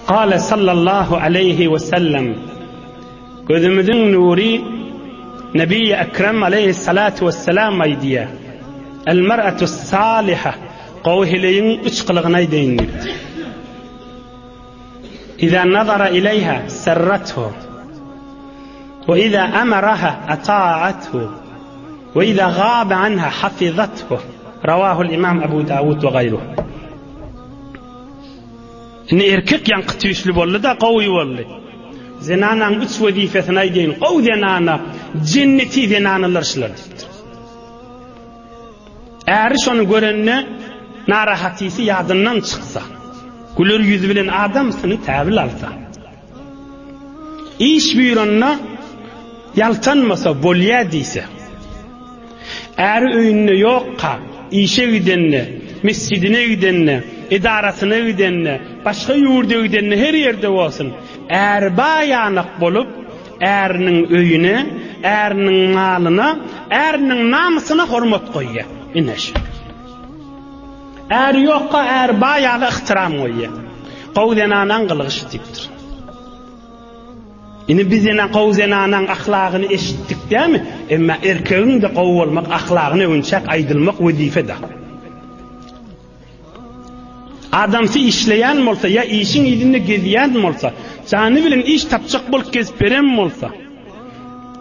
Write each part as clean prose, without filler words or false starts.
Kale sallallahu aleýhi we sellem, Gözümiziň nury Nebi-i Ekrem aleýhissalatu wesselam aýdýar, El mer'atu saliha, gowy heleýiň üç gylygyny aýdaýyn diýipdir. Iza nazara ileýha serrathu we iza amaraha ata'athu we iza gaba anha hafizathu. Rawahul Imam Abu Dawud we gaýruhu. Indi erkek ýaňky tüýsli boldy-da, gowy boldy. Zenanaň üç wezipesini aýdaýyn. Gowy zenana, jenneti zenanalar şular diýipdir. Äri şony görende narahatysy ýadyndan çyksa, güler ýüzi bilen adamsyny täbil alsa, iş buýranda ýaltanmasa, bolýa diýse, Äri öýünde ýokka, işe gidende, mesjidine gidende, edarasyna gidende, başga ýurda gidende her ýerde bolsun, äri baýanak bolup, äriniň öýüne, äriniň malyna, äriniň namysyna hormat goýýar. Ine şu. Äri ýokka, äri baýaga yhtyram goýýar. Gowy zenanaň gylygy şu diýipdir. Indi biz ýene gowy zenanaň ahlagyny eşitdik dämi? Emma erkegiň-de gowy bolmak ahlagyny öwünçäk aýdylmak wezipe-de. Adamsy işleýän bolsa ýa işiň yzynda gezýän bolsa, jany bilen iş tapjak bolup gezip beren bolsa,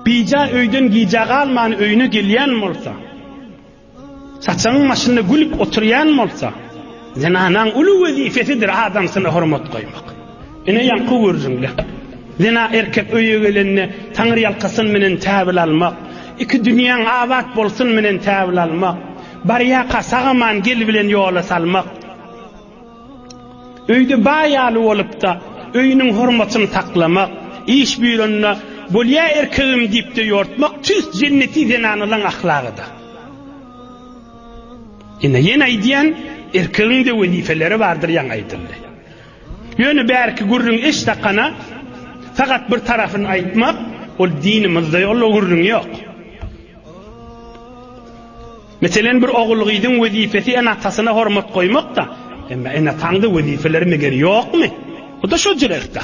bija öýden gijä galman öýüne gelýän bolsa, Saçagyň başynda gülüp oturýan bolsa, zenanaň uly wezipesidir adamsyna hormat goýmak. Ine ýaňky gürrüňle. Zena erkek öýe gelende taňryýalkasyn menen täbil almak, iki dünýäň abat bolsun menen täbil almak, barýaka sag-aman gel bilen ýola salmak. Öýde baý ýaly bolupda, öýüniň hormatyny saklamak, iş buýranda Bolýa erkegim diýip-de ýortmak tüýs jenneti zenanalaň ahlagyda. Ine, ýene aýdýan, erkegiň-de wezipeleri bardyr ýaňy aýdyldy. Ýöne bärki gürrüň eş-dakana, fakat bir tarapyny aýtmak, ol dinimizde ol gürrüň ýok. Meselen, bir ogul-gyzyň wezipesi ene-atasyna hormat goýmak-da, emma ene-ataňda wezipeleri meger ýokmy? Bu-da şo jürekde.